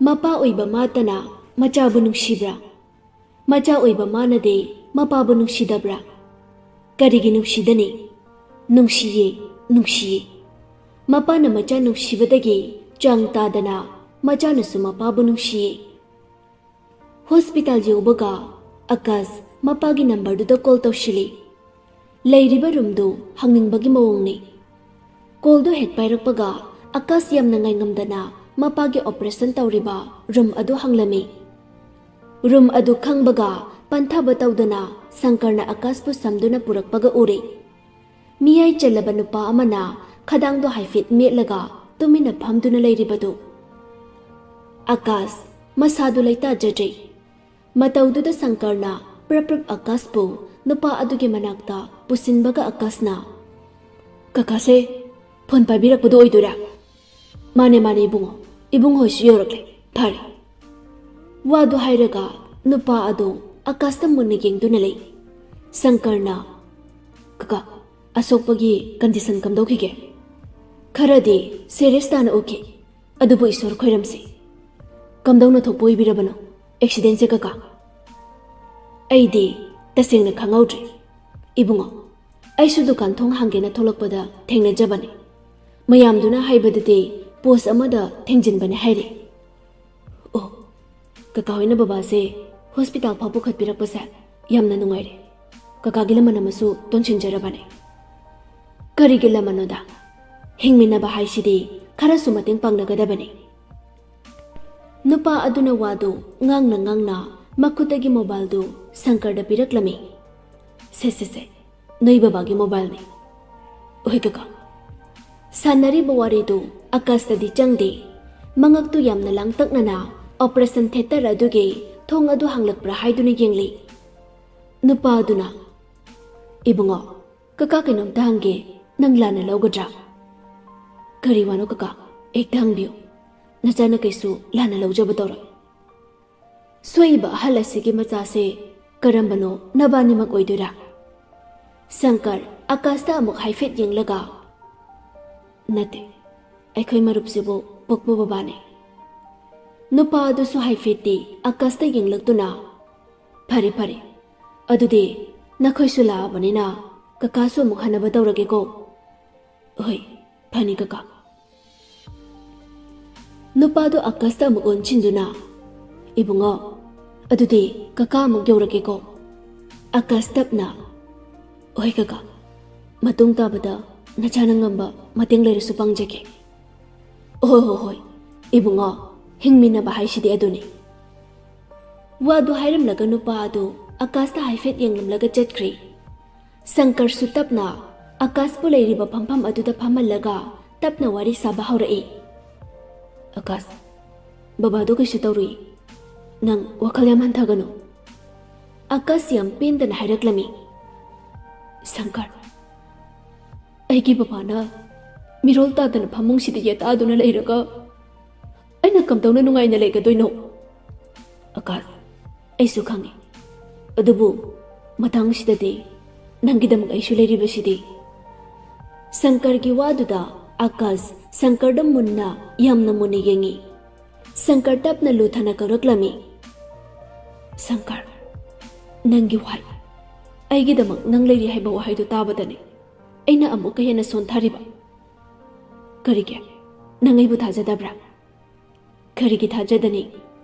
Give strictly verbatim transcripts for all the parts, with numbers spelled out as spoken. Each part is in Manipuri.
ꯃꯄꯥ ꯑꯣꯏꯕ ꯃꯥꯇꯅ ꯃꯆꯥꯕꯨ ꯅꯨꯡꯁꯤꯕ꯭ꯔꯥ? ꯃꯆꯥ ꯑꯣꯏꯕ ꯃꯥꯅꯗꯤ ꯃꯄꯥꯕꯨ ꯅꯨꯡꯁꯤꯗꯕ꯭ꯔꯥ? ꯀꯔꯤꯒꯤ ꯅꯨꯡꯁꯤꯗꯅꯤ? ꯅꯨꯡꯁꯤꯌꯦ, ꯅꯨꯡꯁꯤꯌꯦ꯫ ꯃꯄꯥꯅ ꯃꯆꯥ ꯅꯨꯡꯁꯤꯕꯗꯒꯤ ꯆꯥꯡ ꯇꯥꯗꯅ ꯃꯆꯥꯅꯁꯨ ꯃꯄꯥꯕꯨ ꯅꯨꯡꯁꯤꯌꯦ꯫ ꯍꯣꯁꯄꯤꯇꯥꯜ ꯌꯧꯕꯒ ꯑꯀꯥꯁ ꯃꯄꯥꯒꯤ ꯅꯝꯕꯔꯗꯨꯗ ꯀꯣꯜ ꯇꯧꯁꯤꯜꯂꯤ꯫ ꯂꯩꯔꯤꯕ ꯔꯨꯝꯗꯨ ꯍꯪꯅꯤꯡꯕꯒꯤ ꯃꯑꯣꯡꯅꯤ꯫ ꯀꯣꯜꯗꯨ ꯍꯦꯛ ꯄꯥꯏꯔꯛꯄꯒ ꯑꯀꯥꯁ ꯌꯥꯝꯅ ꯉꯥꯏꯉꯝꯗꯅ ꯃꯄꯥꯒꯤ ꯑꯣꯄꯔꯦꯁꯟ ꯇꯧꯔꯤꯕ ꯔꯨꯝ ꯑꯗꯨ ꯍꯪꯂꯝꯃꯤ꯫ ꯔꯨꯝ ꯑꯗꯨ ꯈꯪꯕꯒ ꯄꯟꯊꯕ ꯇꯧꯗꯅ ꯁꯪꯀꯔꯅ ꯑꯀꯥꯁꯄꯨ ꯁꯝꯗꯨꯅ ꯄꯨꯔꯛꯄꯒ ꯎꯔꯦ꯫ ꯃꯤꯌꯥꯏ ꯆꯜꯂꯕ ꯅꯨꯄꯥ ꯑꯃꯅ ꯈꯗꯥꯡꯗꯣ ꯍꯥꯏꯐꯦꯠ ꯃꯦꯠꯂꯒ ꯇꯨꯃꯤꯟꯅ ꯐꯝꯗꯨꯅ ꯂꯩꯔꯤꯕꯗꯨ꯫ ꯑꯀꯥꯁ ꯃꯁꯥꯗꯨ ꯂꯩꯇꯥꯖꯗ꯭ꯔꯦ꯫ ꯃꯇꯧꯗꯨꯗ ꯁꯪꯀꯔꯅ ꯄ꯭ꯔꯞ ꯄ꯭ꯔꯞ ꯑꯀꯥꯁꯄꯨ ꯅꯨꯄꯥ ꯑꯗꯨꯒꯤ ꯃꯅꯥꯛꯇ ꯄꯨꯁꯤꯟꯕꯒ ꯑꯀꯥꯁꯅ, "ꯀꯀꯥꯁꯦ ꯐꯣꯟ ꯄꯥꯏꯕꯤꯔꯛꯄꯗꯣ ꯑꯣꯏꯗꯣꯏꯔꯥ?" "ꯃꯥꯅꯦ, ꯃꯥꯅꯦ ꯏꯕꯨꯡꯉꯣ, ꯏꯕꯨꯡꯉꯣ ꯍꯣꯏꯁꯨ ꯌꯧꯔꯛꯂꯦ꯫ ꯐꯔꯦ꯫" ꯋꯥꯗꯨ ꯍꯥꯏꯔꯒ ꯅꯨꯄꯥ ꯑꯗꯨ ꯑꯀꯥꯁꯇ ꯃꯨꯟꯅ ꯌꯦꯡꯗꯨꯅ ꯂꯩ꯫ ꯁꯪꯀꯔꯅ, "ꯀꯀꯥ, ꯑꯁꯣꯛꯄꯒꯤ ꯀꯟꯗꯤꯁꯟ ꯀꯝꯗꯧꯈꯤꯒꯦ?" "ꯈꯔꯗꯤ ꯁꯦꯔꯤꯌꯁ ꯇꯥꯅ ꯎꯈꯤ, ꯑꯗꯨꯕꯨ ꯏꯁꯣꯔ ꯈꯣꯏꯔꯝꯁꯤ꯫ ꯀꯝꯗꯧꯅ ꯊꯣꯛꯄ ꯑꯣꯏꯕꯤꯔꯕꯅꯣ ꯑꯦꯛꯁꯤꯗꯦꯟꯁꯦ ꯀꯀꯥ?" "ꯑꯩꯗꯤ ꯇꯁꯦꯡꯅ ꯈꯪꯍꯧꯗ꯭ꯔꯦ ꯏꯕꯨꯡꯉꯣ꯫ ꯑꯩꯁꯨ ꯗꯨꯀꯥꯟ ꯊꯣꯡ ꯍꯥꯡꯒꯦꯅ ꯊꯣꯛꯂꯛꯄꯗ ꯊꯦꯡꯅꯖꯕꯅꯤ꯫ ꯃꯌꯥꯝꯗꯨꯅ ꯍꯥꯏꯕꯗꯗꯤ ꯄꯣꯁ ꯑꯃꯗ ꯊꯦꯡꯖꯤꯟꯕꯅꯦ ꯍꯥꯏꯔꯤ꯫" "ꯑꯣ, ꯀꯀꯥ ꯍꯣꯏꯅ ꯕꯕꯥꯁꯦ ꯍꯣꯁꯄꯤꯇꯥꯜ ꯐꯥꯎ ꯄꯨꯈꯠꯄꯤꯔꯛꯄꯁꯦ ꯌꯥꯝꯅ ꯅꯨꯡꯉꯥꯏꯔꯦ꯫ ꯀꯀꯥꯒꯤ ꯂꯃꯟ ꯑꯃꯁꯨ ꯇꯣꯟꯁꯤꯟꯖꯔꯕꯅꯦ꯫" "ꯀꯔꯤꯒꯤ ꯂꯃꯟꯅꯣꯗ? ꯍꯤꯡꯃꯤꯟꯅꯕ ꯍꯥꯏꯁꯤꯗꯤ ꯈꯔꯁꯨ ꯃꯇꯦꯡ ꯄꯥꯡꯅꯒꯗꯕꯅꯤ꯫" ꯅꯨꯄꯥ ꯑꯗꯨꯅ ꯋꯥꯗꯨ ꯉꯥꯡꯅ ꯉꯥꯡꯅ ꯃꯈꯨꯠꯇꯒꯤ ꯃꯣꯕꯥꯏꯜꯗꯨ ꯁꯪꯀꯔꯗ ꯄꯤꯔꯛꯂꯝꯃꯤ꯫ "ꯁꯦ, ꯁꯦ, ꯁꯦ, ꯅꯣꯏ ꯕꯕꯥꯒꯤ ꯃꯣꯕꯥꯏꯜꯅꯤ꯫" "ꯍꯣꯏ ꯀꯀꯥ꯫" ꯁꯥꯟꯅꯔꯤꯕ ꯋꯥꯔꯤꯗꯨ ꯑꯀꯥꯁꯇꯗꯤ ꯆꯪꯗꯦ꯫ ꯃꯉꯛꯇꯨ ꯌꯥꯝꯅ ꯂꯥꯡꯇꯛꯅꯅ ꯑꯣꯄꯔꯦꯁꯟ ꯊꯤꯌꯦꯇꯔ ꯑꯗꯨꯒꯤ ꯊꯣꯡ ꯑꯗꯨ ꯍꯥꯡꯂꯛꯄ꯭ꯔꯥ ꯍꯥꯏꯗꯨꯅ ꯌꯦꯡꯂꯤ꯫ ꯅꯨꯄꯥ ꯑꯗꯨꯅ, "ꯏꯕꯨꯡꯉꯣ, ꯀꯀꯥ ꯀꯩꯅꯣꯝꯇ ꯍꯪꯒꯦ, ꯅꯪ ꯂꯥꯟꯅ ꯂꯧꯒꯗ꯭ꯔꯥ?" "ꯀꯔꯤ ꯋꯥꯅꯣ ꯀꯀꯥ? ꯍꯦꯛꯇ ꯍꯪꯕꯤꯌꯨ꯫ ꯅꯆꯥꯅ ꯀꯩꯁꯨ ꯂꯥꯟꯅ ꯂꯧꯖꯕ ꯇꯧꯔꯣꯏ꯫" "ꯁꯣꯏꯏꯕ ꯑꯍꯜ ꯑꯁꯤꯒꯤ ꯃꯆꯥꯁꯦ ꯀꯔꯝꯕꯅꯣ ꯅꯕꯥꯅꯤꯃꯛ ꯑꯣꯏꯗꯣꯏꯔꯥ?" ꯁꯪꯀꯔ ꯑꯀꯥꯁꯇ ꯑꯃꯨꯛ ꯍꯥꯏꯐꯦꯠ ꯌꯦꯡꯂꯒ, "ꯅꯠꯇꯦ, ꯑꯩꯈꯣꯏ ꯃꯔꯨꯞꯁꯤꯕꯨ ꯄꯣꯛꯄ ꯕꯕꯥꯅꯦ꯫" ꯅꯨꯄꯥ ꯑꯗꯨꯁꯨ ꯍꯥꯏꯐꯦꯠꯇꯤ ꯑꯀꯥꯁꯇ ꯌꯦꯡꯂꯛꯇꯨꯅ, "ꯐꯔꯦ, ꯐꯔꯦ, ꯑꯗꯨꯗꯤ ꯅꯈꯣꯏꯁꯨ ꯂꯥꯛꯑꯕꯅꯤꯅ ꯀꯀꯥꯁꯨ ꯑꯃꯨꯛ ꯍꯟꯅꯕ ꯇꯧꯔꯒꯦꯀꯣ꯫" "ꯍꯣꯏ, ꯐꯅꯤ ꯀꯀꯥ꯫" ꯅꯨꯄꯥꯗꯨ ꯑꯀꯥꯁꯇ ꯑꯃꯨꯛ ꯑꯣꯟꯁꯤꯟꯗꯨꯅ, "ꯏꯕꯨꯡꯉꯣ, ꯑꯗꯨꯗꯤ ꯀꯀꯥ ꯑꯃꯨꯛ ꯌꯧꯔꯒꯦꯀꯣ꯫" ꯑꯀꯥꯁ ꯇꯞꯅ, "ꯍꯣꯏ ꯀꯀꯥ, ꯃꯇꯨꯡ ꯇꯥꯕꯗ ꯅꯆꯥꯅ ꯉꯝꯕ ꯃꯇꯦꯡ ꯂꯩꯔꯁꯨ ꯄꯥꯡꯖꯒꯦ꯫" "ꯍꯣꯏ, ꯍꯣꯏ, ꯍꯣꯏ, ꯏꯕꯨꯡꯉꯣ, ꯍꯤꯡꯃꯤꯟꯅꯕ ꯍꯥꯏꯁꯤꯗꯤ ꯑꯗꯨꯅꯤ꯫" ꯋꯥꯗꯨ ꯍꯥꯏꯔꯝꯂꯒ ꯅꯨꯄꯥ ꯑꯗꯨ ꯑꯀꯥꯁꯇ ꯍꯥꯏꯐꯦꯠ ꯌꯦꯡꯂꯝꯂꯒ ꯆꯠꯈ꯭ꯔꯦ꯫ ꯁꯪꯀꯔꯁꯨ ꯇꯞꯅ ꯑꯀꯥꯁꯄꯨ ꯂꯩꯔꯤꯕ ꯐꯝꯐꯝ ꯑꯗꯨꯗ ꯐꯝꯍꯜꯂꯒ ꯇꯞꯅ ꯋꯥꯔꯤ ꯁꯥꯕ ꯍꯧꯔꯛꯏ꯫ "ꯑꯀꯥꯁ, ꯕꯕꯥꯗꯣ ꯀꯩꯁꯨ ꯇꯧꯔꯨꯏ꯫ ꯅꯪ ꯋꯥꯈꯜ ꯌꯥꯝ ꯍꯟꯊꯒꯅꯨ꯫" ꯑꯀꯥꯁ ꯌꯥꯝ ꯄꯦꯟꯗꯅ ꯍꯥꯏꯔꯛꯂꯝꯃꯤ꯫ "ꯁꯪꯀꯔ, ꯑꯩꯒꯤ ꯕꯕꯥꯅ ꯃꯤꯔꯣꯜ ꯇꯥꯗꯅ ꯐꯃꯨꯡꯁꯤꯗ ꯌꯦꯇꯥꯗꯨꯅ ꯂꯩꯔꯒ ꯑꯩꯅ ꯀꯝꯗꯧꯅ ꯅꯨꯡꯉꯥꯏꯅ ꯂꯩꯒꯗꯣꯏꯅꯣ?" "ꯑꯀꯥꯁ, ꯑꯩꯁꯨ ꯈꯪꯉꯤ꯫ ꯑꯗꯨꯕꯨ ꯃꯇꯥꯡꯁꯤꯗꯗꯤ ꯅꯪꯒꯤꯗꯃꯛ ꯑꯩꯁꯨ ꯂꯩꯔꯤꯕꯁꯤꯗꯤ꯫" ꯁꯪꯀꯔꯒꯤ ꯋꯥꯗꯨꯗ ꯑꯀꯥꯁ ꯁꯪꯀꯔꯗ ꯃꯨꯟꯅ, ꯌꯥꯝꯅ ꯃꯨꯟꯅ ꯌꯦꯡꯉꯤ꯫ ꯁꯪꯀꯔ ꯇꯞꯅ ꯂꯨꯊꯅ ꯀꯧꯔꯛꯂꯝꯃꯤ꯫ "ꯁꯪꯀꯔ, ꯅꯪꯒꯤ ꯋꯥꯍꯩ, ꯑꯩꯒꯤꯗꯃꯛ ꯅꯪ ꯂꯩꯔꯤ ꯍꯥꯏꯕ ꯋꯥꯍꯩꯗꯨ ꯇꯥꯕꯗꯅꯤ ꯑꯩꯅ ꯑꯃꯨꯛꯀ ꯍꯦꯟꯅ ꯁꯣꯟꯊꯔꯤꯕ꯫ ꯀꯔꯤꯒꯤ? ꯅꯪ ꯑꯩꯕꯨ ꯊꯥꯖꯗꯕ꯭ꯔꯥ?" "ꯀꯔꯤꯒꯤ ꯊꯥꯖꯗꯅꯤ?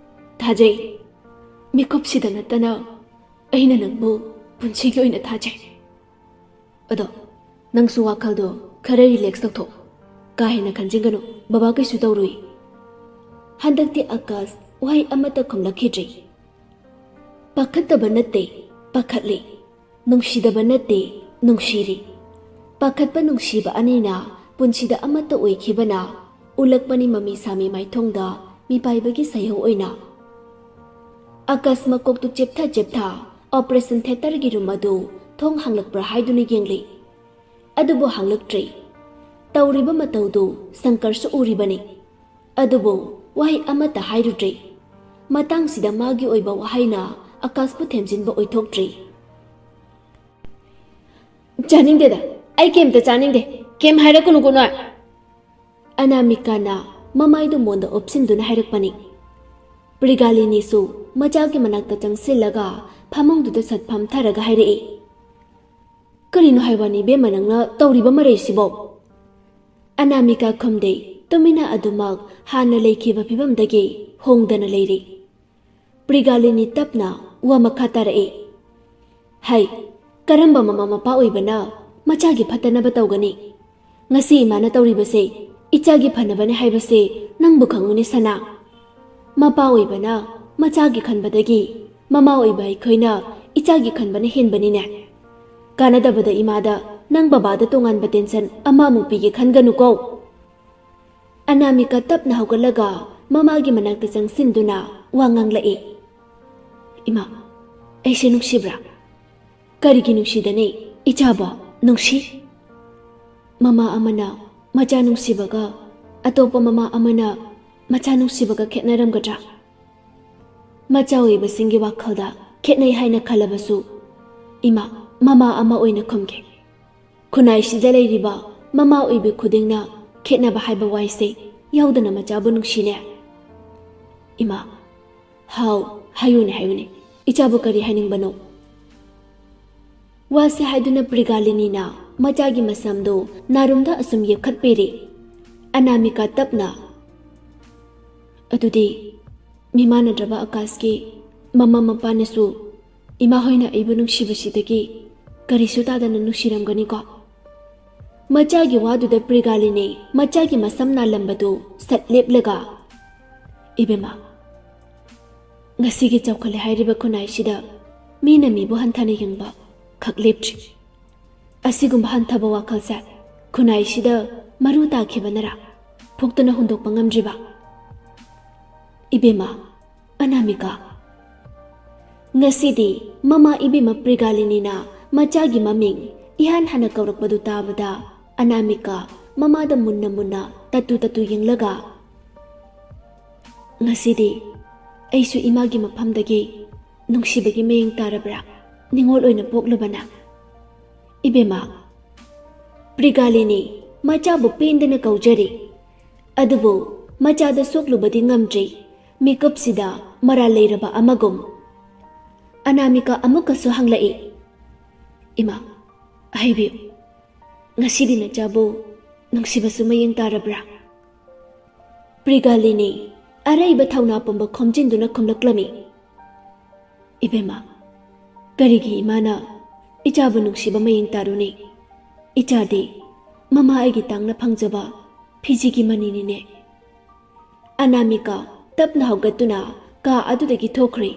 ꯊꯥꯖꯩ꯫ ꯃꯤꯀꯨꯞꯁꯤꯗ ꯅꯠꯇꯅ ꯑꯩꯅ ꯅꯪꯕꯨ ꯄꯨꯟꯁꯤꯒꯤ ꯑꯣꯏꯅ ꯊꯥꯖꯩ꯫ ꯑꯗꯣ ꯅꯪꯁꯨ ꯋꯥꯈꯜꯗꯣ ꯈꯔ ꯔꯤꯂꯦꯛꯁ ꯇꯧꯊꯣꯛ꯫ ꯀꯥ ꯍꯦꯟꯅ ꯈꯟꯖꯤꯟꯒꯅꯨ꯫ ꯕꯕꯥ ꯀꯩꯁꯨ ꯇꯧꯔꯨꯏ꯫" ꯍꯟꯗꯛꯇꯤ ꯑꯀꯥꯁ ꯋꯥꯍꯩ ꯑꯃꯠꯇ ꯈꯨꯝꯂꯛꯈꯤꯗ꯭ꯔꯦ꯫ "ꯄꯥꯈꯠꯇꯕ ꯅꯠꯇꯦ, ꯄꯥꯈꯠꯂꯤ꯫ ꯅꯨꯡꯁꯤꯗꯕ ꯅꯠꯇꯦ, ꯅꯨꯡꯁꯤꯔꯤ꯫ ꯄꯥꯈꯠꯄ ꯅꯨꯡꯁꯤꯕ ꯑꯅꯤꯅ ꯄꯨꯟꯁꯤꯗ ꯑꯃꯠꯇ ꯑꯣꯏꯈꯤꯕꯅ ꯎꯠꯂꯛꯄꯅꯤ ꯃꯃꯤ ꯁꯥꯃꯤ ꯃꯥꯏꯊꯣꯡꯗ ꯃꯤꯄꯥꯏꯕꯒꯤ ꯁꯩꯍꯧ ꯑꯣꯏꯅ꯫" ꯑꯀꯥꯁ ꯃꯀꯣꯛꯇꯨ ꯆꯦꯞꯊ ꯆꯦꯞꯊ ꯑꯣꯄꯔꯦꯁꯟ ꯊꯤꯌꯦꯇꯔꯒꯤ ꯔꯨꯝ ꯑꯗꯨ ꯊꯣꯡ ꯍꯥꯡꯂꯛꯄ꯭ꯔꯥ ꯍꯥꯏꯗꯨꯅ ꯌꯦꯡꯂꯤ꯫ ꯑꯗꯨꯕꯨ ꯍꯥꯡꯂꯛꯇ꯭ꯔꯤ꯫ ꯇꯧꯔꯤꯕ ꯃꯇꯧꯗꯨ ꯁꯪꯀꯔꯁꯨ ꯎꯔꯤꯕꯅꯤ꯫ ꯑꯗꯨꯕꯨ ꯋꯥꯍꯩ ꯑꯃꯠꯇ ꯍꯥꯏꯔꯨꯗ꯭ꯔꯤ꯫ ꯃꯇꯥꯡꯁꯤꯗ ꯃꯥꯒꯤ ꯑꯣꯏꯕ ꯋꯥꯍꯩꯅ ꯑꯀꯥꯁꯄꯨ ꯊꯦꯝꯖꯤꯟꯕ ꯑꯣꯏꯊꯣꯛꯇ꯭ꯔꯤ꯫ "ꯆꯥꯅꯤꯡꯗꯦꯗ, ꯑꯩ ꯀꯩꯝꯇ ꯆꯥꯅꯤꯡꯗꯦ꯫ ꯀꯩꯝ ꯍꯥꯏꯔꯛꯀꯅꯨꯀꯣ ꯅꯣꯏ꯫" ꯑꯅꯥꯃꯤꯀꯥꯅ ꯃꯃꯥꯏꯗꯨ ꯃꯣꯟꯗ ꯑꯣꯞꯁꯤꯟꯗꯨꯅ ꯍꯥꯏꯔꯛꯄꯅꯤ꯫ ꯄ꯭ꯔꯤꯒꯥꯂꯤꯅꯤꯁꯨ ꯃꯆꯥꯒꯤ ꯃꯅꯥꯛꯇ ꯆꯪꯁꯤꯜꯂꯒ ꯐꯃꯨꯡꯗꯨꯗ ꯁꯠ ꯐꯝꯊꯔꯒ ꯍꯥꯏꯔꯛꯏ, "ꯀꯔꯤꯅꯣ ꯍꯥꯏꯕꯅꯤ ꯏꯕꯦꯝꯃ ꯅꯪꯅ ꯇꯧꯔꯤꯕ ꯃꯔꯩꯁꯤꯕꯣ?" ꯑꯅꯥꯃꯤꯀꯥ ꯈꯨꯝꯗꯦ, ꯇꯨꯃꯤꯟꯅ ꯑꯗꯨꯃꯛ ꯍꯥꯟꯅ ꯂꯩꯈꯤꯕ ꯐꯤꯕꯝꯗꯒꯤ ꯍꯣꯡꯗꯅ ꯂꯩꯔꯤ꯫ ꯄ꯭ꯔꯤꯒꯥꯂꯤꯅꯤ ꯇꯞꯅ ꯋꯥ ꯃꯈꯥ ꯇꯥꯔꯛꯏ, "ꯍꯩ, ꯀꯔꯝꯕ ꯃꯃꯥ ꯃꯄꯥ ꯑꯣꯏꯕꯅ ꯃꯆꯥꯒꯤ ꯐꯠꯇꯅꯕ ꯇꯧꯒꯅꯤ? ꯉꯁꯤ ꯏꯃꯥꯅ ꯇꯧꯔꯤꯕꯁꯦ ꯏꯆꯥꯒꯤ ꯐꯅꯕꯅꯦ ꯍꯥꯏꯕꯁꯦ ꯅꯪꯕꯨ ꯈꯪꯉꯨꯅꯦ ꯁꯅꯥ꯫ ꯃꯄꯥ ꯑꯣꯏꯕꯅ ꯃꯆꯥꯒꯤ ꯈꯟꯕꯗꯒꯤ ꯃꯃꯥ ꯑꯣꯏꯕ ꯑꯩꯈꯣꯏꯅ ꯏꯆꯥꯒꯤ ꯈꯟꯕꯅ ꯍꯦꯟꯕꯅꯤꯅꯦ꯫ ꯀꯥꯟꯅꯗꯕꯗ ꯏꯃꯥꯗ ꯅꯪ ꯕꯕꯥꯗ ꯇꯣꯉꯥꯟꯕ ꯇꯦꯟꯁꯟ ꯑꯃ ꯑꯃꯨꯛ ꯄꯤꯒꯦ ꯈꯟꯒꯅꯨꯀꯣ꯫" ꯑꯅꯥꯃꯤꯀꯥ ꯇꯞꯅ ꯍꯧꯒꯠꯂꯒ ꯃꯃꯥꯒꯤ ꯃꯅꯥꯛꯇ ꯆꯪꯁꯤꯟꯗꯨꯅ ꯋꯥ ꯉꯥꯡꯂꯛꯏ, "ꯏꯃꯥ, ꯑꯩꯁꯦ ꯅꯨꯡꯁꯤꯕ꯭ꯔꯥ? ꯀꯔꯤꯒꯤ ꯅꯨꯡꯁꯤꯗꯅꯤ? ꯏꯆꯥꯕꯣ ꯅꯨꯡꯁꯤ꯫ ꯃꯃꯥ ꯑꯃꯅ ꯃꯆꯥ ꯅꯨꯡꯁꯤꯕꯒ ꯑꯇꯣꯞꯄ ꯃꯃꯥ ꯑꯃꯅ ꯃꯆꯥ ꯅꯨꯡꯁꯤꯕꯒ ꯈꯦꯠꯅꯔꯝꯒꯗ꯭ꯔꯥ? ꯃꯆꯥ ꯑꯣꯏꯕꯁꯤꯡꯒꯤ ꯋꯥꯈꯜꯗ ꯈꯦꯠꯅꯩ ꯍꯥꯏꯅ ꯈꯜꯂꯕꯁꯨ, ꯏꯃꯥ, ꯃꯃꯥ ꯑꯃ ꯑꯣꯏꯅ ꯈꯨꯝꯒꯦ꯫ ꯈꯨꯟꯅꯥꯏꯁꯤꯗ ꯂꯩꯔꯤꯕ ꯃꯃꯥ ꯑꯣꯏꯕꯤ ꯈꯨꯗꯤꯡꯅ ꯈꯦꯠꯅꯕ ꯍꯥꯏꯕ ꯋꯥꯏꯁꯦ ꯌꯥꯎꯗꯅ ꯃꯆꯥꯕꯨ ꯅꯨꯡꯁꯤꯅꯦ꯫ ꯏꯃꯥ, ꯍꯥꯎ, ꯍꯥꯏꯌꯨꯅꯦ, ꯍꯥꯏꯌꯨꯅꯦ, ꯏꯆꯥꯕꯨ ꯀꯔꯤ ꯍꯥꯏꯅꯤꯡꯕꯅꯣ?" ꯋꯥꯁꯦ ꯍꯥꯏꯗꯨꯅ ꯄ꯭ꯔꯤꯒꯥꯂꯤꯅꯤꯅ ꯃꯆꯥꯒꯤ ꯃꯁꯝꯗꯨ ꯅꯥꯔꯨꯝꯗ ꯑꯁꯨꯝ ꯌꯦꯞꯈꯠꯄꯤꯔꯤ꯫ ꯑꯅꯥꯃꯤꯀꯥ ꯇꯞꯅ, "ꯑꯗꯨꯗꯤ ꯃꯤꯃꯥꯟꯅꯗ꯭ꯔꯕ ꯑꯀꯥꯁꯀꯤ ꯃꯃꯥ ꯃꯄꯥꯅꯁꯨ ꯏꯃꯥ ꯍꯣꯏꯅ ꯑꯩꯕꯨ ꯅꯨꯡꯁꯤꯕꯁꯤꯗꯒꯤ ꯀꯔꯤꯁꯨ ꯇꯥꯗꯅ ꯅꯨꯡꯁꯤꯔꯝꯒꯅꯤꯀꯣ?" ꯃꯆꯥꯒꯤ ꯋꯥꯗꯨꯗ ꯄ꯭ꯔꯤꯒꯥꯂꯤꯅꯤ ꯃꯆꯥꯒꯤ ꯃꯁꯝ ꯅꯥꯜꯂꯝꯕꯗꯨ ꯁꯠ ꯂꯦꯞꯂꯒ, "ꯏꯕꯦꯝꯃ, ꯉꯁꯤꯒꯤ ꯆꯥꯎꯈꯠꯂꯦ ꯍꯥꯏꯔꯤꯕ ꯈꯨꯟꯅꯥꯏꯁꯤꯗ ꯃꯤꯅ ꯃꯤꯕꯨ ꯍꯟꯊꯅ ꯌꯦꯡꯕ ꯈꯛ ꯂꯦꯞꯇ꯭ꯔꯤ꯫ ꯑꯁꯤꯒꯨꯝꯕ ꯍꯟꯊꯕ ꯋꯥꯈꯜꯁꯦ ꯈꯨꯟꯅꯥꯏꯁꯤꯗ ꯃꯔꯨ ꯇꯥꯈꯤꯕꯅꯔꯥ ꯐꯨꯛꯇꯨꯅ ꯍꯨꯟꯗꯣꯛꯄ ꯉꯝꯗ꯭ꯔꯤꯕ? ꯏꯕꯦꯝꯃ, ꯑꯅꯥꯃꯤꯀꯥ꯫" ꯉꯁꯤꯗꯤ ꯃꯃꯥ ꯏꯕꯦꯝꯃ ꯄ꯭ꯔꯤꯒꯥꯂꯤꯅꯤꯅ ꯃꯆꯥꯒꯤ ꯃꯃꯤꯡ ꯏꯍꯥꯟ ꯍꯥꯟꯅ ꯀꯧꯔꯛꯄꯗꯨ ꯇꯥꯕꯗ ꯑꯅꯥꯃꯤꯀꯥ ꯃꯃꯥꯗ ꯃꯨꯟꯅ ꯃꯨꯟꯅ ꯇꯠꯇꯨ ꯇꯠꯇꯨ ꯌꯦꯡꯂꯒ, "ꯉꯁꯤꯗꯤ ꯑꯩꯁꯨ ꯏꯃꯥꯒꯤ ꯃꯐꯝꯗꯒꯤ ꯅꯨꯡꯁꯤꯕꯒꯤ ꯃꯌꯦꯡ ꯇꯥꯔꯕ꯭ꯔꯥ? ꯅꯤꯡꯉꯣꯜ ꯑꯣꯏꯅ ꯄꯣꯛꯂꯨꯕꯅ?" ꯏꯕꯦꯝꯃ, ꯄ꯭ꯔꯤꯒꯥꯂꯤꯅꯤ ꯃꯆꯥꯕꯨ ꯄꯦꯟꯗꯅ ꯀꯧꯖꯔꯤ꯫ ꯑꯗꯨꯕꯨ ꯃꯆꯥꯗ ꯁꯣꯛꯂꯨꯕꯗꯤ ꯉꯝꯗ꯭ꯔꯤ꯫ ꯃꯤꯀꯨꯞꯁꯤꯗ ꯃꯔꯥꯜ ꯂꯩꯔꯕ ꯑꯃꯒꯨꯝ ꯑꯅꯥꯃꯤꯀꯥ ꯑꯃꯨꯛꯀꯁꯨ ꯍꯪꯂꯛꯏ, "ꯏꯃꯥ, ꯍꯥꯏꯕꯤꯌꯨ, ꯉꯁꯤꯗꯤ ꯅꯆꯥꯕꯨ ꯅꯨꯡꯁꯤꯕꯁꯨ ꯃꯌꯦꯡ ꯇꯥꯔꯕ꯭ꯔꯥ?" ꯄ꯭ꯔꯤꯒꯥꯂꯤꯅꯤ ꯑꯔꯩꯕ ꯊꯧꯅꯥ ꯄꯨꯝꯕ ꯈꯣꯝꯖꯤꯟꯗꯨꯅ ꯈꯨꯝꯂꯛꯂꯝꯃꯤ, "ꯏꯕꯦꯝꯃ, ꯀꯔꯤꯒꯤ ꯏꯃꯥꯅ ꯏꯆꯥꯕꯨ ꯅꯨꯡꯁꯤꯕ ꯃꯌꯦꯡ ꯇꯥꯔꯨꯅꯤ? ꯏꯆꯥꯗꯤ ꯃꯃꯥ ꯑꯩꯒꯤ ꯇꯥꯡꯅ ꯐꯪꯖꯕ ꯐꯤꯖꯤꯒꯤ ꯃꯅꯤꯅꯤꯅꯦ꯫" ꯑꯅꯥꯃꯤꯀꯥ ꯇꯞꯅ ꯍꯧꯒꯠꯇꯨꯅ ꯀꯥ ꯑꯗꯨꯗꯒꯤ ꯊꯣꯛꯈ꯭ꯔꯦ꯫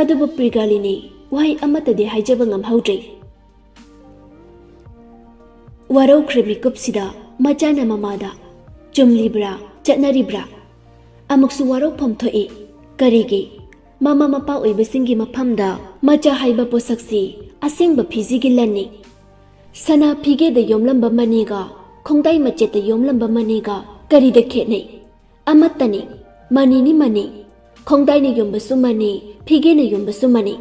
ꯑꯗꯨꯕꯨ ꯄ꯭ꯔꯤꯒꯥꯂꯤꯅꯤ ꯋꯥꯍꯩ ꯑꯃꯠꯇꯗꯤ ꯍꯥꯏꯖꯕ ꯉꯝꯍꯧꯗ꯭ꯔꯦ꯫ ꯋꯥꯔꯧꯈ꯭ꯔꯦ ꯃꯤꯀꯨꯞꯁꯤꯗ ꯃꯆꯥꯅ ꯃꯃꯥꯗ, "ꯆꯨꯝꯂꯤꯕ꯭ꯔꯥ, ꯆꯠꯅꯔꯤꯕ꯭ꯔꯥ?" ꯑꯃꯨꯛꯁꯨ ꯋꯥꯔꯧꯐꯝ ꯊꯣꯛꯏ꯫ ꯀꯔꯤꯒꯤ? ꯃꯃꯥ ꯃꯄꯥ ꯑꯣꯏꯕꯁꯤꯡꯒꯤ ꯃꯐꯝꯗ ꯃꯆꯥ ꯍꯥꯏꯕ ꯄꯣꯠꯁꯛꯁꯤ ꯑꯁꯦꯡꯕ ꯐꯤꯖꯤꯒꯤ ꯂꯟꯅꯤ꯫ ꯁꯅꯥ ꯐꯤꯒꯦꯗ ꯌꯣꯝꯂꯝꯕ ꯃꯅꯤꯒ ꯈꯣꯡꯗꯥꯏ ꯃꯆꯦꯠꯇ ꯌꯣꯝꯂꯝꯕ ꯃꯅꯤꯒ ꯀꯔꯤꯗ ꯈꯦꯠꯅꯩ? ꯑꯃꯠꯇꯅꯤ꯫ ꯃꯅꯤꯅꯤ ꯃꯅꯤ꯫ ꯈꯣꯡꯗꯥꯏꯅ ꯌꯣꯝꯕꯁꯨ ꯃꯅꯤ, ꯐꯤꯒꯦꯅ ꯌꯣꯝꯕꯁꯨ ꯃꯅꯤ꯫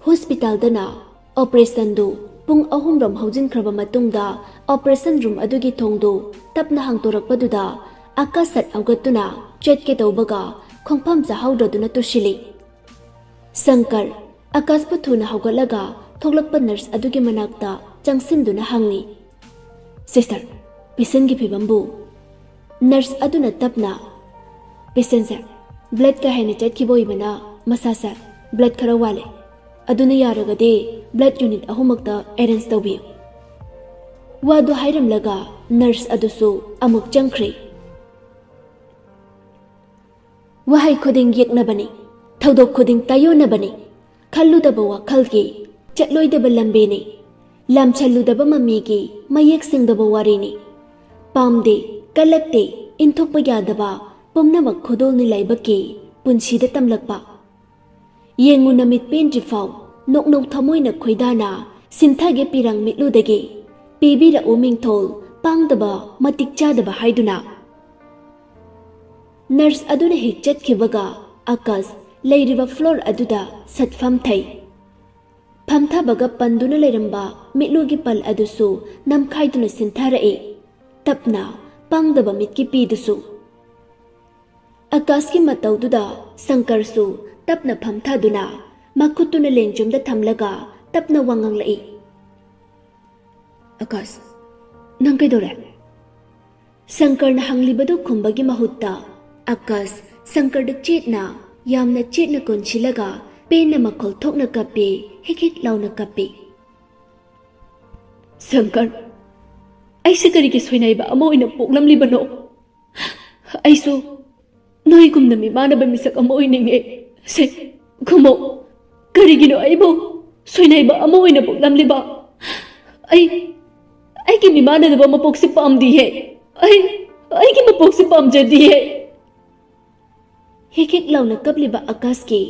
ꯍꯣꯁꯄꯤꯇꯥꯜꯗꯅ ꯑꯣꯄꯔꯦꯁꯟꯗꯨ ꯄꯨꯡ ꯑꯍꯨꯝꯔꯣꯝ ꯍꯧꯖꯤꯟꯈ꯭ꯔꯕ ꯃꯇꯨꯡꯗ, ꯑꯣꯄꯔꯦꯁꯟ ꯔꯨꯝ ꯑꯗꯨꯒꯤ ꯊꯣꯡꯗꯨ ꯇꯞꯅ ꯍꯥꯡꯗꯣꯔꯛꯄꯗꯨꯗ, ꯑꯀꯥꯁ ꯁꯠ ꯍꯧꯒꯠꯇꯨꯅ ꯆꯠꯀꯦ ꯇꯧꯕꯒ ꯈꯣꯡꯐꯝ ꯆꯥꯍꯧꯗ꯭ꯔꯗꯨꯅ ꯇꯨꯁꯤꯜꯂꯤ꯫ ꯁꯪꯀꯔ, ꯑꯀꯥꯁꯄꯨ ꯊꯨꯅ ꯍꯧꯒꯠꯂꯒ ꯊꯣꯛꯂꯛꯄ ꯅꯔꯁ ꯑꯗꯨꯒꯤ ꯃꯅꯥꯛꯇ ꯆꯪꯁꯤꯟꯗꯨꯅ ꯍꯪꯉꯤ, "ꯁꯤꯁꯇꯔ, ꯄꯦꯁꯦꯟꯒꯤ ꯐꯤꯕꯝꯕꯨ?" ꯅꯔꯁ ꯑꯗꯨꯅ ꯇꯞꯅ, "ꯄꯦꯁꯦꯟꯁꯦ ꯕ꯭ꯂꯗ ꯀꯥ ꯍꯦꯟꯅ ꯆꯠꯈꯤꯕ ꯑꯣꯏꯕꯅ ꯃꯁꯥꯁꯦ ꯕ꯭ꯂꯗ ꯈꯔ ꯋꯥꯠꯂꯦ, ꯑꯗꯨꯅ ꯌꯥꯔꯒꯗꯤ ꯕ꯭ꯂꯗ ꯌꯨꯅꯤꯠ ꯑꯍꯨꯝꯃꯛꯇ ꯑꯦꯔꯦꯟꯖ ꯇꯧꯕꯤꯌꯨ꯫" ꯋꯥꯗꯨ ꯍꯥꯏꯔꯝꯂꯒ ꯅꯔꯁ ꯑꯗꯨꯁꯨ ꯑꯃꯨꯛ ꯆꯪꯈ꯭ꯔꯦ꯫ ꯋꯥꯍꯩ ꯈꯨꯗꯤꯡ ꯌꯦꯛꯅꯕꯅꯤ, ꯊꯧꯗꯣꯛ ꯈꯨꯗꯤꯡ ꯇꯥꯏꯌꯣꯟꯅꯕꯅꯤ꯫ ꯈꯜꯂꯨꯗꯕ ꯋꯥꯈꯜꯒꯤ ꯆꯠꯂꯣꯏꯗꯕ ꯂꯝꯕꯤꯅꯤ꯫ ꯂꯥꯝꯁꯜꯂꯨꯗꯕ ꯃꯃꯤꯒꯤ ꯃꯌꯦꯛ ꯁꯦꯡꯗꯕ ꯋꯥꯔꯤꯅꯤ꯫ ꯄꯥꯝꯗꯦ, ꯀꯜꯂꯛꯇꯦ, ꯏꯟꯊꯣꯛꯄ ꯌꯥꯗꯕ ꯄꯨꯝꯅꯃꯛ ꯈꯨꯗꯣꯜꯅꯤ ꯂꯥꯏꯕꯛꯀꯤ ꯄꯨꯟꯁꯤꯗ ꯇꯝꯂꯛꯄ꯫ ꯌꯦꯡꯉꯨ ꯅꯃꯤꯠ ꯄꯦꯟꯗ꯭ꯔꯤꯐꯥꯎ, ꯅꯣꯛꯅꯧ ꯊꯃꯣꯏꯅ ꯈꯣꯏꯗꯥꯅ ꯁꯤꯟꯊꯒꯦ ꯄꯤꯔꯥꯡ ꯃꯤꯠꯂꯨꯗꯒꯤ, ꯄꯤꯕꯤꯔꯛꯎ ꯃꯤꯡꯊꯣꯜ ꯄꯥꯡꯗꯕ, ꯃꯇꯤꯛ ꯆꯥꯗꯕ ꯍꯥꯏꯗꯨꯅ꯫ ꯅꯔꯁ ꯑꯗꯨꯅ ꯍꯦꯛ ꯆꯠꯈꯤꯕꯒ ꯑꯀꯥꯁ ꯂꯩꯔꯤꯕ ꯐ꯭ꯂꯣꯔ ꯑꯗꯨꯗ ꯁꯠ ꯐꯝꯊꯩ꯫ ꯐꯝꯊꯕꯒ ꯄꯟꯗꯨꯅ ꯂꯩꯔꯝꯕ ꯃꯤꯠꯂꯨꯒꯤ ꯄꯜ ꯑꯗꯨꯁꯨ ꯅꯝꯈꯥꯏꯗꯨꯅ ꯁꯤꯟꯊꯔꯛꯏ, ꯇꯞꯅ ꯄꯥꯡꯗꯕ ꯃꯤꯠꯀꯤ ꯄꯤꯗꯨꯁꯨ꯫ ꯑꯀꯥꯁꯀꯤ ꯃꯇꯧꯗꯨꯗ ꯁꯪꯀꯔꯁꯨ ꯇꯞꯅ ꯐꯝꯊꯗꯨꯅ ꯃꯈꯨꯠꯇꯨꯅ ꯂꯦꯡꯖꯨꯝꯗ ꯊꯝꯂꯒ ꯇꯞꯅ ꯋꯥ ꯉꯥꯡꯂꯛꯏ꯫ "ꯑꯀꯥꯁ, ꯅꯪ ꯀꯩꯗꯧꯔꯦ?" ꯁꯪꯀꯔꯅ ꯍꯪꯂꯤꯕꯗꯨ ꯈꯨꯝꯕꯒꯤ ꯃꯍꯨꯠꯇ ꯑꯀꯥꯁ ꯁꯪꯀꯔꯗ ꯆꯦꯠꯅ, ꯌꯥꯝꯅ ꯆꯦꯠꯅ ꯀꯣꯟꯁꯤꯜꯂꯒ ꯄꯦꯟꯅ ꯃꯈꯣꯜ ꯊꯣꯛꯅ ꯀꯞꯄꯤ, ꯍꯤꯛ ꯍꯤꯛ ꯂꯥꯎꯅ ꯀꯞꯄꯤ꯫ "ꯁꯪꯀꯔ, ꯑꯩꯁꯦ ꯀꯔꯤꯒꯤ ꯁꯣꯏꯅꯥꯏꯕ ꯑꯃ ꯑꯣꯏꯅ ꯄꯣꯛꯂꯝꯂꯤꯕꯅꯣ? ꯑꯩꯁꯨ ꯅꯣꯏꯒꯨꯝꯅ ꯃꯤꯃꯥꯟꯅꯕ ꯃꯤꯁꯛ ꯑꯃ ꯑꯣꯏꯅꯤꯡꯉꯦ꯫ ꯁꯦ, ꯈꯨꯝꯃꯣ, ꯀꯔꯤꯒꯤꯅꯣ ꯑꯩꯕꯨ ꯁꯣꯏꯅꯥꯏꯕ ꯑꯃ ꯑꯣꯏꯅ ꯄꯣꯛꯂꯝꯂꯤꯕ? ꯑꯩ, ꯑꯩꯒꯤ ꯃꯤꯃꯥꯟꯅꯗꯕ ꯃꯄꯣꯛꯁꯦ ꯄꯥꯝꯗꯤꯌꯦ꯫ ꯑꯩ, ꯑꯩꯒꯤ ꯃꯄꯣꯛꯁꯦ ꯄꯥꯝꯖꯗꯤꯌꯦ꯫" ꯍꯤꯛ ꯍꯤꯛ ꯂꯥꯎꯅ ꯀꯞꯂꯤꯕ ꯑꯀꯥꯁꯀꯤ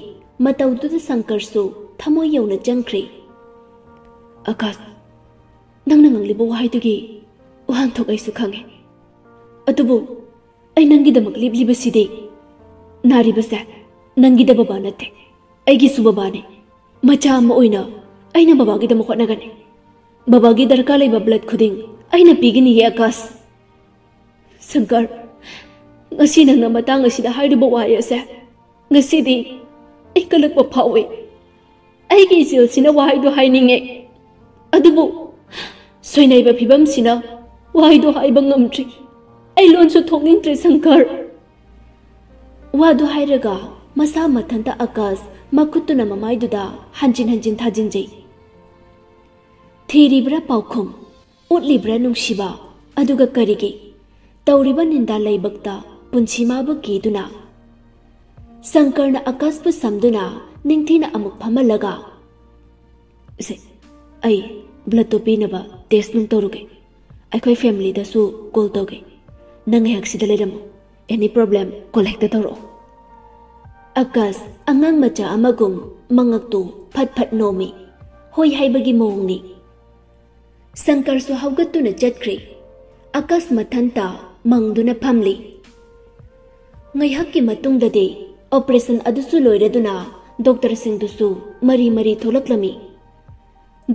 ꯃꯇꯧꯗꯨꯗ ꯁꯪꯀꯔꯁꯨ ꯊꯃꯣꯏ ꯌꯧꯅ ꯆꯪꯈ꯭ꯔꯦ꯫ "ꯑꯀꯥꯁ, ꯅꯪꯅ ꯉꯥꯡꯂꯤꯕ ꯋꯥꯍꯩꯗꯨꯒꯤ ꯋꯥꯍꯟꯊꯣꯛ ꯑꯩꯁꯨ ꯈꯪꯉꯦ꯫ ꯑꯗꯨꯕꯨ ꯑꯩ ꯅꯪꯒꯤꯗꯃꯛ ꯂꯦꯞꯂꯤꯕꯁꯤꯗꯤ, ꯅꯥꯔꯤꯕꯁꯦ ꯅꯪꯒꯤꯗ ꯕꯕꯥ ꯅꯠꯇꯦ, ꯑꯩꯒꯤꯁꯨ ꯕꯕꯥꯅꯤ꯫ ꯃꯆꯥ ꯑꯃ ꯑꯣꯏꯅ ꯑꯩꯅ ꯕꯕꯥꯒꯤꯗꯃꯛ ꯍꯣꯠꯅꯒꯅꯤ꯫ ꯕꯕꯥꯒꯤ ꯗꯔꯀꯥꯔ ꯂꯩꯕ blood ꯈꯨꯗꯤꯡ ꯑꯩꯅ ꯄꯤꯒꯅꯤꯌꯦ ꯑꯀꯥꯁ꯫" "ꯁꯪꯀꯔ, ꯉꯁꯤ ꯅꯪꯅ ꯃꯇꯥꯡ ꯑꯁꯤꯗ ꯍꯥꯏꯔꯤꯕ ꯋꯥꯍꯩ ꯑꯁꯦ ꯉꯁꯤꯗꯤ ꯑꯩ ꯀꯜꯂꯛꯄ ꯐꯥꯎꯏ꯫ ꯑꯩꯒꯤ ꯏꯆꯦꯜꯁꯤꯅ ꯋꯥꯍꯩꯗꯣ ꯍꯥꯏꯅꯤꯡꯉꯦ, ꯑꯗꯨꯕꯨ ꯁꯣꯏꯅꯥꯏꯕ ꯐꯤꯕꯝꯁꯤꯅ ꯋꯥꯍꯩꯗꯣ ꯍꯥꯏꯕ ꯉꯝꯗ꯭ꯔꯤ꯫ ꯑꯩ ꯂꯣꯟꯁꯨ ꯊꯣꯛꯅꯤꯡꯗ꯭ꯔꯦ ꯁꯪꯀꯔ꯫" ꯋꯥꯗꯨ ꯍꯥꯏꯔꯒ ꯃꯁꯥ ꯃꯊꯟꯇ ꯑꯀꯥꯁ ꯃꯈꯨꯠꯇꯨꯅ ꯃꯃꯥꯏꯗꯨꯗ ꯍꯟꯖꯤꯟ ꯍꯟꯖꯤꯟ ꯊꯥꯖꯤꯟꯖꯩ꯫ ꯊꯤꯔꯤꯕ꯭ꯔꯥ ꯄꯥꯎꯈꯨꯝ, ꯎꯠꯂꯤꯕ꯭ꯔꯥ ꯅꯨꯡꯁꯤꯕ, ꯑꯗꯨꯒ ꯀꯔꯤꯒꯤ? ꯇꯧꯔꯤꯕ ꯅꯤꯟꯗꯥ ꯂꯥꯏꯕꯛꯇ ꯄꯨꯟꯁꯤ ꯃꯥꯕꯨ ꯀꯤꯗꯨꯅ꯫ ꯁꯪꯀꯔꯅ ꯑꯀꯥꯁꯄꯨ ꯁꯝꯗꯨꯅ ꯅꯤꯡꯊꯤꯅ ꯑꯃꯨꯛ ꯐꯝꯍꯜꯂꯒ, "ꯁꯦ, ꯑꯩ bloodꯇꯣ ꯄꯤꯅꯕ test ꯅꯨꯡ ꯇꯧꯔꯨꯒꯦ꯫ ꯑꯩꯈꯣꯏ familyꯗꯁꯨ call ꯇꯧꯒꯦ꯫ ꯅꯪ ꯉꯥꯏꯍꯥꯛ ꯁꯤꯗ ꯂꯩꯔꯝꯃꯨ꯫ Any problem call ꯍꯦꯛꯇ ꯇꯧꯔꯛꯑꯣ꯫" ꯑꯀꯥꯁ ꯑꯉꯥꯡ ꯃꯆꯥ ꯑꯃꯒꯨꯝ ꯃꯉꯛꯇꯨ ꯐꯠ ꯐꯠ ꯅꯣꯝꯃꯤ꯫ ꯍꯣꯏ ꯍꯥꯏꯕꯒꯤ ꯃꯑꯣꯡꯅꯤ꯫ ꯁꯪꯀꯔꯁꯨ ꯍꯧꯒꯠꯇꯨꯅ ꯆꯠꯈ꯭ꯔꯦ꯫ ꯑꯀꯥꯁ ꯃꯊꯟꯇ ꯃꯪꯗꯨꯅ ꯐꯝꯂꯤ꯫ ꯉꯥꯏꯍꯥꯛꯀꯤ ꯃꯇꯨꯡꯗꯗꯤ operation ꯑꯗꯨꯁꯨ ꯂꯣꯏꯔꯗꯨꯅ doctorꯁꯤꯡꯗꯨꯁꯨ ꯃꯔꯤ ꯃꯔꯤ ꯊꯣꯛꯂꯛꯂꯝꯃꯤ꯫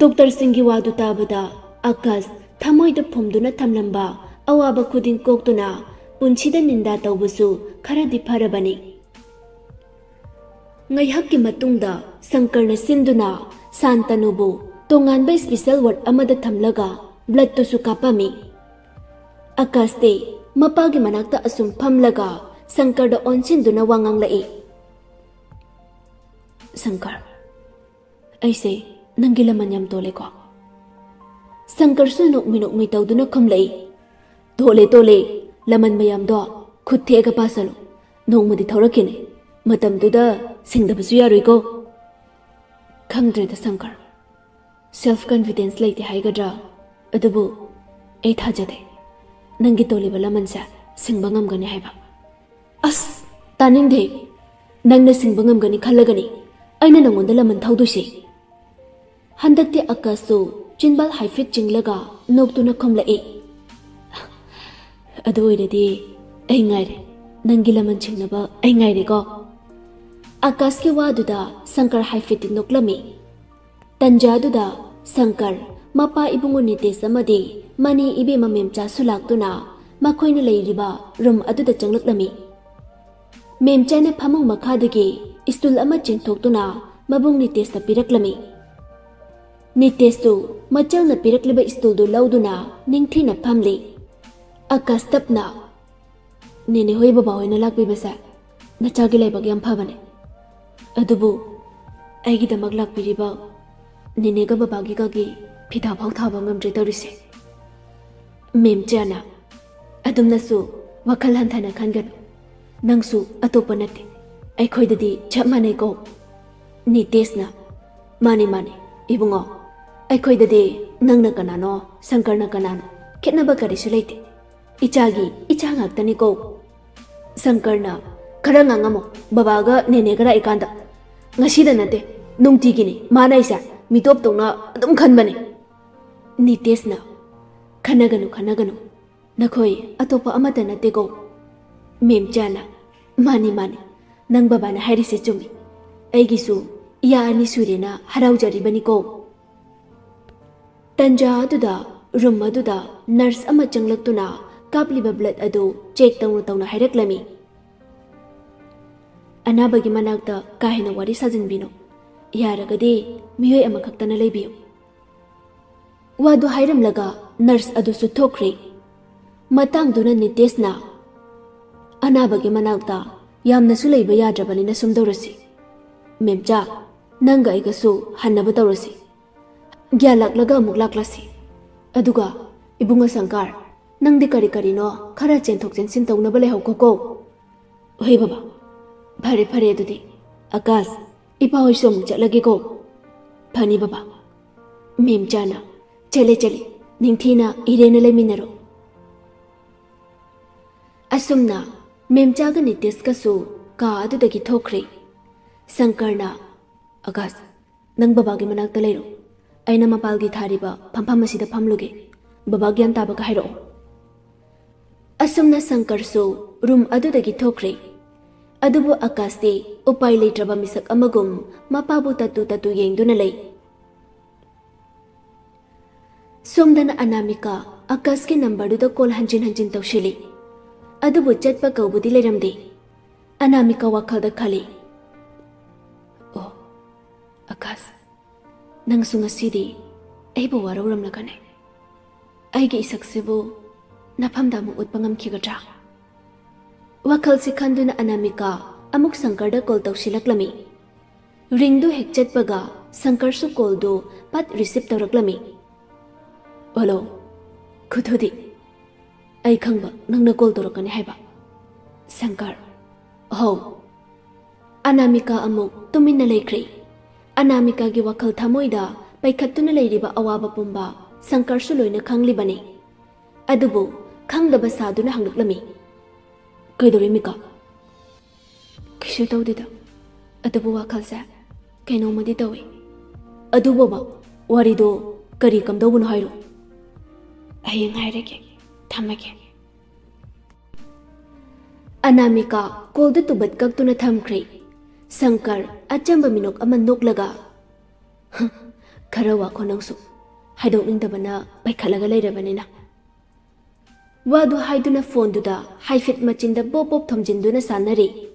Doctorꯁꯤꯡꯒꯤ ꯋꯥꯗꯨ ꯇꯥꯕꯗ ꯑꯀꯥꯁ ꯊꯃꯣꯏꯗ ꯐꯨꯝꯗꯨꯅ ꯊꯝꯂꯝꯕ ꯑꯋꯥꯕ ꯈꯨꯗꯤꯡ ꯀꯣꯛꯇꯨꯅ ꯄꯨꯟꯁꯤꯗ ꯅꯤꯟꯗꯥ ꯇꯧꯕꯁꯨ ꯈꯔꯗꯤ ꯐꯔꯕꯅꯤ꯫ ꯉꯥꯏꯍꯥꯛꯀꯤ ꯃꯇꯨꯡꯗ ꯁꯪꯀꯔꯅ ꯁꯤꯟꯗꯨꯅ ꯁꯥꯟꯇꯅꯨꯕꯨ ꯇꯣꯉꯥꯟꯕ ꯏꯁꯄꯤꯁꯦꯜ ꯋꯥꯔꯗ ꯑꯃꯗ ꯊꯝꯂꯒ ꯕ꯭ꯂꯗꯇꯨꯁꯨ ꯀꯥꯞꯄꯝꯃꯤ꯫ ꯑꯀꯥꯁꯇꯤ ꯃꯄꯥꯒꯤ ꯃꯅꯥꯛꯇ ꯑꯁꯨꯝ ꯐꯝꯂꯒ ꯁꯪꯀꯔꯗ ꯑꯣꯟꯁꯤꯟꯗꯨꯅ ꯋꯥ ꯉꯥꯡꯂꯛꯏ꯫ "ꯁꯪꯀꯔ, ꯑꯩꯁꯦ ꯅꯪꯒꯤ ꯂꯃꯟ ꯌꯥꯝ ꯇꯣꯜꯂꯦꯀꯣ?" ꯁꯪꯀꯔꯁꯨ ꯅꯣꯛꯃꯤ ꯅꯣꯛꯃꯤ ꯇꯧꯗꯨꯅ ꯈꯨꯝꯂꯛꯏ꯫ "ꯇꯣꯜꯂꯦ, ꯇꯣꯜꯂꯦ꯫ ꯂꯃꯟ ꯃꯌꯥꯝꯗꯣ ꯈꯨꯠ ꯊꯦꯛꯑꯒ ꯄꯥꯁꯜꯂꯨ꯫ ꯅꯣꯡꯃꯗꯤ ꯊꯧꯔꯛꯈꯤꯅꯤ꯫ ꯃꯇꯝꯗꯨꯗ ꯁꯤꯡꯗꯕꯁꯨ ꯌꯥꯔꯣꯏꯀꯣ꯫" "ꯈꯪꯗ꯭ꯔꯦꯗ ꯁꯪꯀꯔ, ꯁꯦꯜꯐ ꯀꯟꯐꯤꯗꯦꯟꯁ ꯂꯩꯇꯦ ꯍꯥꯏꯒꯗ꯭ꯔꯥ, ꯑꯗꯨꯕꯨ ꯑꯩ ꯊꯥꯖꯗꯦ ꯅꯪꯒꯤ ꯇꯣꯜꯂꯤꯕ ꯂꯃꯟꯁꯦ ꯁꯤꯡꯕ ꯉꯝꯒꯅꯤ ꯍꯥꯏꯕ꯫" "ꯑꯁ, ꯇꯥꯅꯤꯡꯗꯦ꯫ ꯅꯪꯅ ꯁꯤꯡꯕ ꯉꯝꯒꯅꯤ ꯈꯜꯂꯒꯅꯤ ꯑꯩꯅ ꯅꯪꯉꯣꯟꯗ ꯂꯃꯟ ꯊꯧꯗꯣꯏꯁꯦ꯫" ꯍꯟꯗꯛꯇꯤ ꯑꯀꯥꯁꯁꯨ ꯆꯤꯟꯕꯥꯜ ꯍꯥꯏꯐꯦꯠ ꯆꯤꯡꯂꯒ ꯅꯣꯛꯇꯨꯅ ꯈꯨꯝꯂꯛꯏ꯫ "ꯑꯗꯨ ꯑꯣꯏꯔꯗꯤ ꯑꯩ ꯉꯥꯏꯔꯦ, ꯅꯪꯒꯤ ꯂꯃꯟ ꯁꯤꯡꯅꯕ ꯑꯩ ꯉꯥꯏꯔꯦꯀꯣ꯫" ꯑꯀꯥꯁꯀꯤ ꯋꯥꯗꯨꯗ ꯁꯪꯀꯔ ꯍꯥꯏꯐꯦꯠꯇꯤ ꯅꯣꯛꯂꯝꯃꯤ꯫ ꯇꯟꯖꯥꯗꯨꯗ ꯁꯪꯀꯔ ꯃꯄꯥ ꯏꯕꯨꯡꯉꯣ ꯅꯤꯇꯦꯁ ꯑꯃꯗꯤ ꯃꯅꯦ ꯏꯕꯦꯝꯃ ꯃꯦꯝꯆꯥꯁꯨ ꯂꯥꯛꯇꯨꯅ ꯃꯈꯣꯏꯅ ꯂꯩꯔꯤꯕ ꯔꯨꯝ ꯑꯗꯨꯗ ꯆꯪꯂꯛꯂꯝꯃꯤ꯫ ꯃꯦꯝꯆꯥꯅ ꯐꯃꯨꯡ ꯃꯈꯥꯗꯒꯤ ꯏꯁꯇꯨꯜ ꯑꯃ ꯆꯤꯡꯊꯣꯛꯇꯨꯅ ꯃꯕꯨꯡ ꯅꯤꯇꯦꯁꯇ ꯄꯤꯔꯛꯂꯝꯃꯤ꯫ ꯅꯤꯇꯦꯁꯇꯨ ꯃꯆꯜꯅ ꯄꯤꯔꯛꯂꯤꯕ ꯏꯁꯇꯨꯜꯗꯨ ꯂꯧꯗꯨꯅ ꯅꯤꯡꯊꯤꯅ ꯐꯝꯂꯤ꯫ ꯑꯀꯥꯁ ꯇꯞꯅ, "ꯅꯦꯅꯦ ꯍꯣꯏ ꯕꯕꯥ ꯍꯣꯏꯅ ꯂꯥꯛꯄꯤꯕꯁꯦ ꯅꯆꯥꯒꯤ ꯂꯥꯏꯕꯛ ꯌꯥꯝ ꯐꯕꯅꯦ꯫ ꯑꯗꯨꯕꯨ ꯑꯩꯒꯤꯗꯃꯛ ꯂꯥꯛꯄꯤꯔꯤꯕ ꯅꯦꯅꯦꯒ ꯕꯕꯥꯒꯤꯒꯒꯤ ꯐꯤꯗꯥ ꯐꯥꯎ ꯊꯥꯕ ꯉꯝꯗ꯭ꯔꯦ ꯇꯧꯔꯤꯁꯦ꯫" ꯃꯦꯝꯆꯥꯅ, "ꯑꯗꯨꯝꯅꯁꯨ ꯋꯥꯈꯜ ꯍꯟꯊꯅ ꯈꯟꯒꯅꯨ꯫ ꯅꯪꯁꯨ ꯑꯇꯣꯞꯄ ꯅꯠꯇꯦ꯫ ꯑꯩꯈꯣꯏꯗꯗꯤ ꯆꯞ ꯃꯥꯟꯅꯩꯀꯣ꯫" ꯅꯤꯇꯦꯁꯅ, "ꯃꯥꯅꯤ, ꯃꯥꯅꯤ, ꯏꯕꯨꯡꯉꯣ꯫ ꯑꯩꯈꯣꯏꯗꯗꯤ ꯅꯪꯅ ꯀꯅꯥꯅꯣ, ꯁꯪꯀꯔꯅ ꯀꯅꯥꯅꯣ, ꯈꯦꯠꯅꯕ ꯀꯔꯤꯁꯨ ꯂꯩꯇꯦ꯫ ꯏꯆꯥꯒꯤ ꯏꯆꯥ ꯉꯥꯛꯇꯅꯤꯀꯣ꯫" ꯁꯪꯀꯔꯅ, "ꯈꯔ ꯉꯥꯡꯉꯝꯃꯣ, ꯕꯕꯥꯒ ꯅꯦꯅꯦꯒ ꯂꯥꯛꯏꯀꯥꯟꯗ꯫ ꯉꯁꯤꯗ ꯅꯠꯇꯦ, ꯅꯨꯡꯇꯤꯒꯤꯅꯤ ꯃꯥꯅ ꯑꯩꯁꯦ ꯃꯤꯇꯣꯞꯇꯧꯅ ꯑꯗꯨꯝ ꯈꯟꯕꯅꯦ꯫" ꯅꯤꯇꯦꯁꯅ, "ꯈꯟꯅꯒꯅꯨ, ꯈꯟꯅꯒꯅꯨ꯫ ꯅꯈꯣꯏ ꯑꯇꯣꯞꯄ ꯑꯃꯠꯇ ꯅꯠꯇꯦꯀꯣ꯫" ꯃꯦꯝꯆꯥꯅ, "ꯃꯥꯅꯤ, ꯃꯥꯅꯤ꯫ ꯅꯪ ꯕꯕꯥꯅ ꯍꯥꯏꯔꯤꯁꯦ ꯆꯨꯝꯃꯤ꯫ ꯑꯩꯒꯤꯁꯨ ꯏꯌꯥ ꯑꯅꯤ ꯁꯨꯔꯦꯅ ꯍꯔꯥꯎꯖꯔꯤꯕꯅꯤꯀꯣ꯫" ꯇꯟꯖꯥ ꯑꯗꯨꯗ ꯔꯨꯝ ꯑꯗꯨꯗ ꯅꯔꯁ ꯑꯃ ꯆꯪꯂꯛꯇꯨꯅ ꯀꯥꯞꯂꯤꯕ ꯕ꯭ꯂꯗ ꯑꯗꯨ ꯆꯦꯛ ꯇꯧꯅ ꯇꯧꯅ ꯍꯥꯏꯔꯛꯂꯝꯃꯤ꯫ "ꯑꯅꯥꯕꯒꯤ ꯃꯅꯥꯛꯇ ꯀꯥ ꯍꯦꯟꯅ ꯋꯥꯔꯤ ꯁꯥꯖꯤꯟꯕꯤꯅꯨ꯫ ꯌꯥꯔꯒꯗꯤ ꯃꯤꯑꯣꯏ ꯑꯃꯈꯛꯇꯅ ꯂꯩꯕꯤꯌꯨ"꯫ ꯋꯥꯗꯨ ꯍꯥꯏꯔꯝꯂꯒ ꯅꯔꯁ ꯑꯗꯨꯁꯨ ꯊꯣꯛꯈ꯭ꯔꯦ꯫ ꯃꯇꯥꯡꯗꯨꯅ ꯅꯤꯇꯦꯁꯅ, "ꯑꯅꯥꯕꯒꯤ ꯃꯅꯥꯛꯇ ꯌꯥꯝꯅꯁꯨ ꯂꯩꯕ ꯌꯥꯗ꯭ꯔꯕꯅꯤꯅ ꯁꯨꯝ ꯇꯧꯔꯁꯤ꯫ ꯃꯦꯝꯆꯥ, ꯅꯪꯒ ꯑꯩꯒꯁꯨ ꯍꯟꯅꯕ ꯇꯧꯔꯁꯤ꯫ ꯒ꯭ꯌꯥꯟ ꯂꯥꯛꯂꯒ ꯑꯃꯨꯛ ꯂꯥꯛꯂꯁꯤ꯫ ꯑꯗꯨꯒ ꯏꯕꯨꯡꯉꯣ ꯁꯪꯀꯥꯔ, ꯅꯪꯗꯤ ꯀꯔꯤ ꯀꯔꯤꯅꯣ ꯈꯔ ꯆꯦꯟꯊꯣꯛ ꯆꯦꯟꯁꯤꯟ ꯇꯧꯅꯕ ꯂꯩꯍꯧꯀꯣꯀꯣ"꯫ "ꯍꯣꯏ ꯕꯕꯥ꯫ ꯐꯔꯦ ꯐꯔꯦ, ꯑꯗꯨꯗꯤ ꯑꯀꯥꯁ, ꯏꯄꯥ ꯍꯣꯏꯁꯨ ꯑꯃꯨꯛ ꯆꯠꯂꯒꯦꯀꯣ"꯫ "ꯐꯅꯤ ꯕꯕꯥ꯫ ꯃꯦꯝꯆꯥꯅ ꯆꯠꯂꯦ ꯆꯠꯂꯦ, ꯅꯤꯡꯊꯤꯅ ꯏꯔꯦꯟꯅ ꯂꯩꯃꯤꯟꯅꯔꯣ"꯫ ꯑꯁꯨꯝꯅ ꯃꯦꯝꯆꯥꯒ ꯅꯤꯇꯤꯁꯀꯁꯨ ꯀꯥ ꯑꯗꯨꯗꯒꯤ ꯊꯣꯛꯈ꯭ꯔꯦ꯫ ꯁꯪꯀꯔꯅ, "ꯑꯀꯥꯁ, ꯅꯪ ꯕꯕꯥꯒꯤ ꯃꯅꯥꯛꯇ ꯂꯩꯔꯣ꯫ ꯑꯩꯅ ꯃꯄꯥꯜꯒꯤ ꯊꯥꯔꯤꯕ ꯐꯝꯐꯝ ꯑꯁꯤꯗ ꯐꯝꯂꯨꯒꯦ꯫ ꯕꯕꯥ ꯒ꯭ꯌꯥꯟ ꯇꯥꯕꯒ ꯍꯥꯏꯔꯛꯑꯣ"꯫ ꯑꯁꯨꯝꯅ ꯁꯪꯀꯔꯁꯨ ꯔꯨꯝ ꯑꯗꯨꯗꯒꯤ ꯊꯣꯛꯈ꯭ꯔꯦ꯫ ꯑꯗꯨꯕꯨ ꯑꯀꯥꯁꯇꯤ ꯎꯄꯥꯏ ꯂꯩꯇ꯭ꯔꯕ ꯃꯤꯁꯛ ꯑꯃꯒꯨꯝ ꯃꯄꯥꯕꯨ ꯇꯠꯇꯨ ꯇꯠꯇꯨ ꯌꯦꯡꯗꯨꯅ ꯂꯩ꯫ ꯁꯣꯝꯗꯅ ꯑꯅꯥꯃꯤꯀꯥ ꯑꯀꯥꯁꯀꯤ ꯅꯝꯕꯔꯗꯨꯗ ꯀꯣꯜ ꯍꯟꯖꯤꯟ ꯍꯟꯖꯤꯟ ꯇꯧꯁꯤꯜꯂꯤ꯫ ꯑꯗꯨꯕꯨ ꯆꯠꯄ ꯀꯧꯕꯗꯤ ꯂꯩꯔꯝꯗꯦ꯫ ꯑꯅꯥꯃꯤꯀꯥ ꯋꯥꯈꯜꯗ ꯈꯜꯂꯤ, "ꯑꯣ, ꯑꯀꯥꯁ, ꯅꯪꯁꯨ ꯉꯁꯤꯗꯤ ꯑꯩꯕꯨ ꯋꯥꯔꯧꯔꯝꯂꯒꯅꯦ꯫ ꯑꯩꯒꯤ ꯏꯁꯛꯁꯤꯕꯨ ꯅꯐꯝꯗ ꯑꯃꯨꯛ ꯎꯠꯄ ꯉꯝꯈꯤꯒꯗ꯭ꯔꯥ?" ꯋꯥꯈꯜꯁꯤ ꯈꯟꯗꯨꯅ ꯑꯅꯥꯃꯤꯀꯥ ꯑꯃꯨꯛ ꯁꯪꯀꯔꯗ ꯀꯣꯜ ꯇꯧꯁꯤꯜꯂꯛꯂꯝꯃꯤ꯫ ꯔꯤꯡꯗꯨ ꯍꯦꯛ ꯆꯠꯄꯒ ꯁꯪꯀꯔꯁꯨ ꯀꯣꯜꯗꯨ ꯄꯠ ꯔꯤꯁꯤꯞ ꯇꯧꯔꯛꯂꯝꯃꯤ꯫ "ꯍꯜꯂꯣ, ꯈꯨꯊꯨꯗꯤ꯫ ꯑꯩ ꯈꯪꯕ ꯅꯪꯅ ꯀꯣꯜ ꯇꯧꯔꯛꯀꯅꯤ ꯍꯥꯏꯕ"꯫ ꯁꯪꯀꯔ, "ꯍꯧ"꯫ ꯑꯅꯥꯃꯤꯀꯥ ꯑꯃꯨꯛ ꯇꯨꯃꯤꯟꯅ ꯂꯩꯈ꯭ꯔꯦ꯫ ꯑꯅꯥꯃꯤꯀꯥꯒꯤ ꯋꯥꯈꯜ ꯊꯃꯣꯏꯗ ꯄꯩꯈꯠꯇꯨꯅ ꯂꯩꯔꯤꯕ ꯑꯋꯥꯕ ꯄꯨꯝꯕ ꯁꯪꯀꯔꯁꯨ ꯂꯣꯏꯅ ꯈꯪꯂꯤꯕꯅꯤ꯫ ꯑꯗꯨꯕꯨ ꯈꯪꯗꯕ ꯁꯥꯗꯨꯅ ꯍꯪꯂꯛꯂꯝꯃꯤ, "ꯀꯩꯗꯧꯔꯦ ꯃꯤꯀꯥ?" "ꯀꯩꯁꯨ ꯇꯧꯗꯦꯗ, ꯑꯗꯨꯕꯨ ꯋꯥꯈꯜꯁꯦ ꯀꯩꯅꯣꯝꯃꯗꯤ ꯇꯧꯏ"꯫ "ꯑꯗꯨꯕꯣꯕ, ꯋꯥꯔꯤꯗꯣ ꯀꯔꯤ ꯀꯝꯗꯧꯕꯅꯣ ꯍꯥꯏꯔꯣ"꯫ "ꯍꯌꯦꯡ ꯍꯥꯏꯔꯒꯦ, ꯊꯝꯃꯒꯦ"꯫ ꯑꯅꯥꯃꯤꯀꯥ ꯀꯣꯜꯗꯨ ꯇꯨꯕꯠ ꯀꯛꯇꯨꯅ ꯊꯝꯈ꯭ꯔꯦ꯫ ꯁꯪꯀꯔ ꯑꯆꯝꯕ ꯃꯤꯅꯣꯛ ꯑꯃ ꯅꯣꯛꯂꯒ, "ꯍ, ꯈꯔ ꯋꯥꯈꯣ ꯅꯪꯁꯨ, ꯍꯥꯏꯗꯣꯛꯅꯤꯡꯗꯕꯅ ꯄꯥꯏꯈꯠꯂꯒ ꯂꯩꯔꯕꯅꯤꯅ"꯫ ꯋꯥꯗꯨ ꯍꯥꯏꯗꯨꯅ ꯐꯣꯟꯗꯨꯗ ꯍꯥꯏꯐꯦꯠ ꯃꯆꯤꯟꯗ ꯕꯣꯞ ꯕꯣꯞ ꯊꯣꯝꯖꯤꯟꯗꯨꯅ ꯁꯥꯟꯅꯔꯤ꯫